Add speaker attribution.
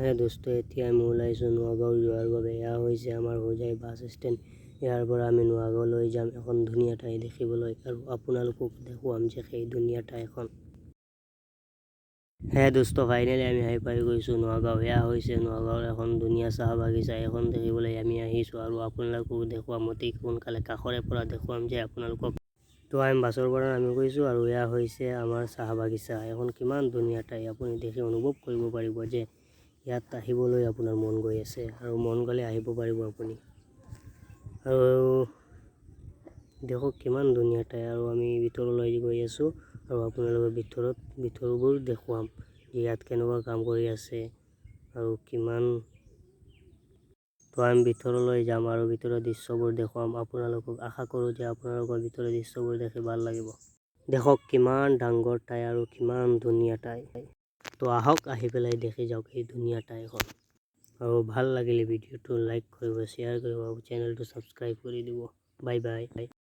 Speaker 1: হে দোস্ত, এতিয়া আমি ওলাইছোঁ নগাঁও যোৱাৰ বাবে। এয়া হৈছে আমাৰ হোজাই বাছ ষ্টেণ্ড। ইয়াৰ পৰা আমি নগাঁৱলৈ যাম এখন ধুনীয়া ঠাই দেখিবলৈ আৰু আপোনালোকক দেখুৱাম যে সেই ধুনীয়া ঠাইখন। হে দোস্ত, ফাইনেলি আমি আহি পাই গৈছোঁ নগাঁও। এয়া হৈছে নগাঁৱৰ এখন ধুনীয়া চাহ বাগিচা। এইখন দেখিবলৈ আমি আহিছোঁ আৰু আপোনালোকক দেখুৱাম, অতি সোনকালে কাষৰে পৰা দেখুৱাম যে আপোনালোকক। তো আমি বাছৰ পৰা নামি গৈছোঁ আৰু এয়া হৈছে আমাৰ চাহ বাগিচা। এখন কিমান ধুনীয়া ঠাই! আপুনি দেখি অনুভৱ কৰিব পাৰিব যে ইয়াত আহিবলৈ আপোনাৰ মন গৈ আছে আৰু মন গ'লে আহিব পাৰিব আপুনি। আৰু দেখক কিমান ধুনীয়া ঠাই। আৰু আমি ভিতৰলৈ গৈ আছোঁ আৰু আপোনালোকৰ ভিতৰবোৰ দেখুৱাম যে ইয়াত কেনেকুৱা কাম কৰি আছে আৰু কিমান। তো আমি ভিতৰলৈ যাম আৰু ভিতৰৰ দৃশ্যবোৰ দেখুৱাম আপোনালোকক। আশা কৰোঁ যে আপোনালোকৰ ভিতৰৰ দৃশ্যবোৰ দেখি ভাল লাগিব। দেখক কিমান ডাঙৰ ঠাই আৰু কিমান ধুনীয়া ঠাই। তো আহক, আহি পেলাই দেখি যাওক এই ধুনীয়া ঠাইখন। আৰু ভাল লাগিলে ভিডিঅ'টো লাইক কৰিব, শ্বেয়াৰ কৰিব আৰু চেনেলটো ছাবস্ক্ৰাইব কৰি দিব। Bye bye.